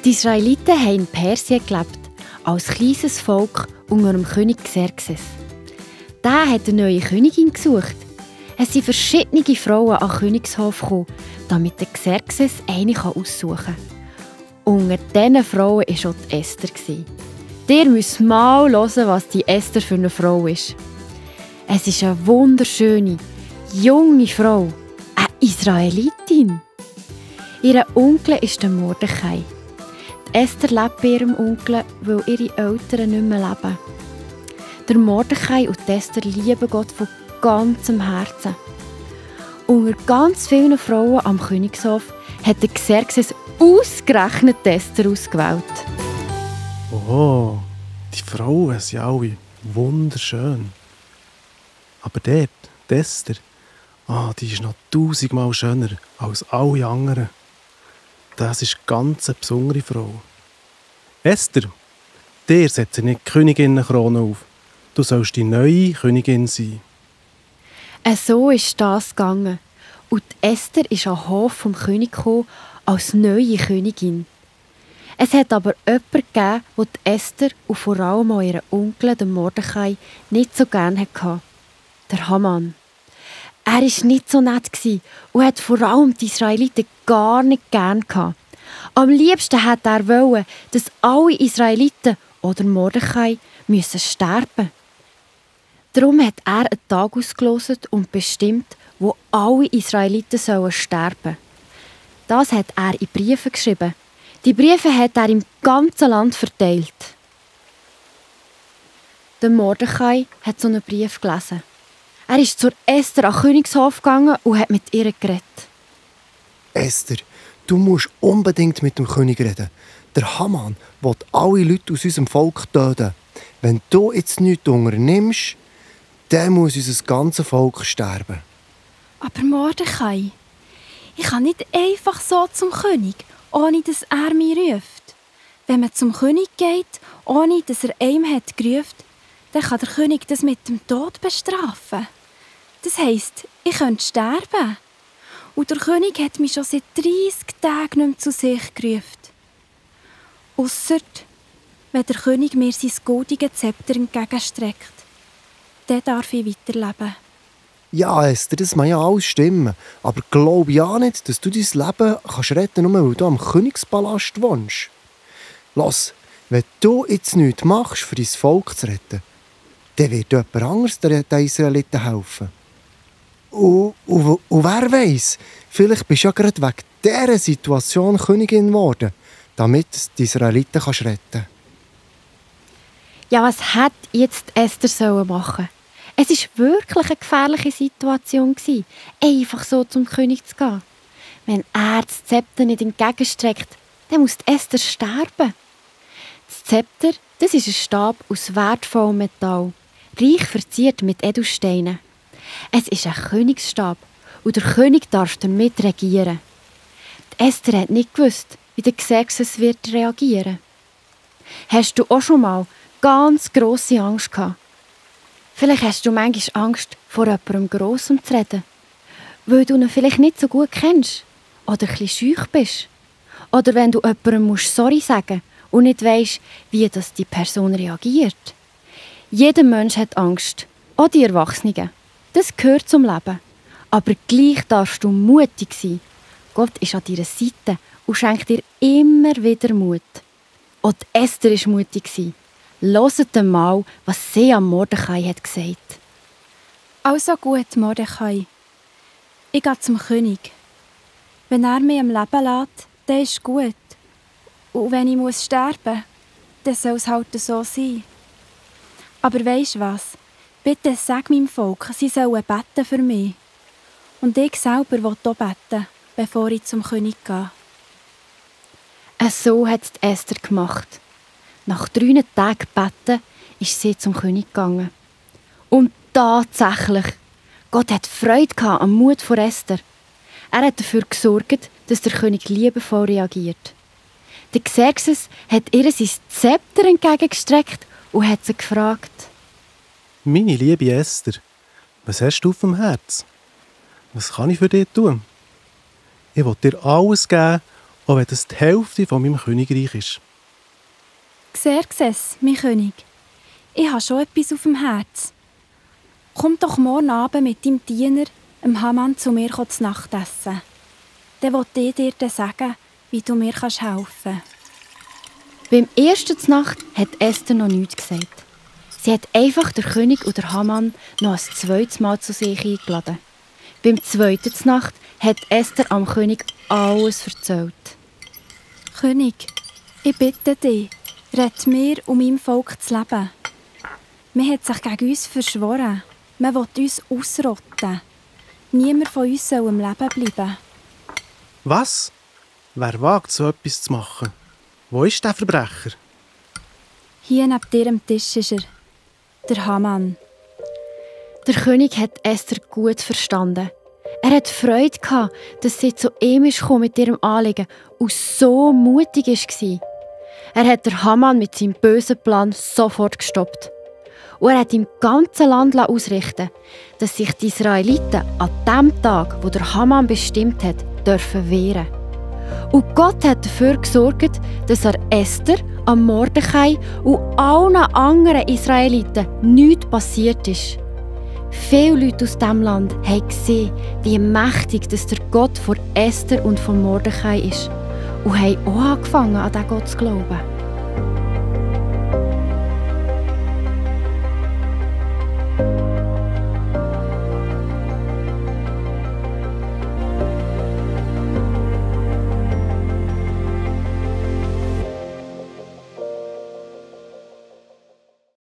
Die Israeliten haben in Persien gelebt, als kleines Volk unter dem König Xerxes. Der hat eine neue Königin gesucht. Es sind verschiedene Frauen an den Königshof gekommen, damit der Xerxes eine aussuchen kann. Unter diesen Frauen war auch die Esther. Ihr müsst mal hören, was die Esther für eine Frau ist. Es ist eine wunderschöne, junge Frau, eine Israelitin. Ihr Onkel ist der Mordechai. Die Esther lebt bei ihrem Onkel, weil ihre Eltern nicht mehr leben. Der Mordechai und die Esther lieben Gott von ganzem Herzen. Unter ganz vielen Frauen am Königshof hat der Xerxes ausgerechnet die Esther ausgewählt. Oh, die Frauen sind alle wunderschön. Aber dort, die Esther, die ist noch 1000-mal schöner als alle anderen. Das ist ganz eine besondere Frau. Esther, dir setze nicht die Königinnenkrone auf. Du sollst die neue Königin sein. So ist das gegangen. Und Esther ist an den Hof vom König gekommen als neue Königin. Es hat aber jemanden gegeben, der die Esther und vor allem auch ihren Onkel, den Mordechai, nicht so gerne hatte. Der Haman. Er war nicht so nett und hat vor allem die Israeliten gar nicht gerne gehabt. Am liebsten wollte er, dass alle Israeliten oder Mordechai sterben müssen. Darum hat er einen Tag ausgelost und bestimmt, wo alle Israeliten sterben sollen. Das hat er in Briefen geschrieben. Die Briefe hat er im ganzen Land verteilt. Der Mordechai hat so einen Brief gelesen. Er ist zur Esther an den Königshof gegangen und hat mit ihr geredet. Esther, du musst unbedingt mit dem König reden. Der Haman will alle Leute aus unserem Volk töten. Wenn du jetzt nichts unternimmst, dann muss unser ganzes Volk sterben. Aber Mordechai, ich kann nicht einfach so zum König, ohne dass er mich ruft. Wenn man zum König geht, ohne dass er einem hat gerufen, dann kann der König das mit dem Tod bestrafen. Das heisst, ich könnte sterben. Und der König hat mich schon seit 30 Tagen nicht mehr zu sich gerufen. Ausser, wenn der König mir sein goldiges Zepter entgegenstreckt. Dann darf ich weiterleben. Ja, Esther, das mag ja alles stimmen. Aber glaube ja nicht, dass du dein Leben kannst retten, nur weil du am Königspalast wohnst. Lass, wenn du jetzt nichts machst, für dein Volk zu retten, dann wird jemand anderes den Israeliten helfen. Und wer weiss, vielleicht bist du ja gerade wegen dieser Situation Königin geworden, damit du die Israeliten retten kannst. Ja, was hätte jetzt Esther machen sollen? Es war wirklich eine gefährliche Situation, einfach so zum König zu gehen. Wenn er das Zepter nicht entgegenstreckt, dann muss Esther sterben. Das Zepter, das ist ein Stab aus wertvollem Metall, reich verziert mit Edelsteinen. Es ist ein Königsstab und der König darf damit regieren. Die Esther hat nicht gewusst, wie der Xerxes wird reagieren. Hast du auch schon mal ganz grosse Angst gehabt? Vielleicht hast du manchmal Angst, vor jemandem Grossem zu reden, weil du ihn vielleicht nicht so gut kennst oder ein bisschen scheu bist. Oder wenn du jemandem Sorry sagen musst und nicht weisst, wie das die Person reagiert. Jeder Mensch hat Angst, auch die Erwachsenen. Das gehört zum Leben. Aber gleich darfst du mutig sein. Gott ist an deiner Seite und schenkt dir immer wieder Mut. Auch Esther war mutig. Hört mal, was sie am Mordechai hat gesagt. Also gut, Mordechai. Ich gehe zum König. Wenn er mich am Leben lässt, dann ist es gut. Und wenn ich sterben muss, dann soll es halt so sein. Aber weisst was? Bitte sag meinem Volk, sie sollen beten für mich. Und ich selber will auch beten, bevor ich zum König gehe. So hat es Esther gemacht. Nach 3 Tagen beten ist sie zum König gegangen. Und tatsächlich, Gott hat Freude am Mut von Esther. Er hat dafür gesorgt, dass der König liebevoll reagiert. Der Xerxes hat ihr sein Zepter entgegengestreckt und hat sie gefragt: Meine liebe Esther, was hast du auf dem Herz? Was kann ich für dich tun? Ich will dir alles geben auch wenn das die Hälfte von meinem Königreich ist. Xerxes, mein König, ich habe schon etwas auf dem Herz. Komm doch morgen Abend mit deinem Diener, dem Haman, zu mir zu Nacht essen. Dann will ich dir dann sagen, wie du mir helfen kannst. Beim ersten Znacht hat Esther noch nichts gesagt. Sie hat einfach den König und den Haman noch ein zweites Mal zu sich eingeladen. Beim zweiten Znacht hat Esther am König alles erzählt. König, ich bitte dich, rette mir und meinem Volk das Leben. Man hat sich gegen uns verschworen. Man will uns ausrotten. Niemand von uns soll am Leben bleiben. Was? Wer wagt, so etwas zu machen? Wo ist der Verbrecher? Hier neben dir am Tisch ist er, der Haman. Der König hat Esther gut verstanden. Er hat Freude gehabt, dass sie zu ihm mit ihrem Anliegen und so mutig war. Er hat den Haman mit seinem bösen Plan sofort gestoppt. Und er hat im ganzen Land ausrichten, dass sich die Israeliten an dem Tag, wo der Haman bestimmt hat, dürfen wehren. Und Gott hat dafür gesorgt, dass er Esther, am Mordechai und allen anderen Israeliten nichts passiert ist. Viele Leute aus diesem Land haben gesehen, wie mächtig dass der Gott von Esther und von Mordechai ist und haben auch angefangen, an diesen Gott zu glauben.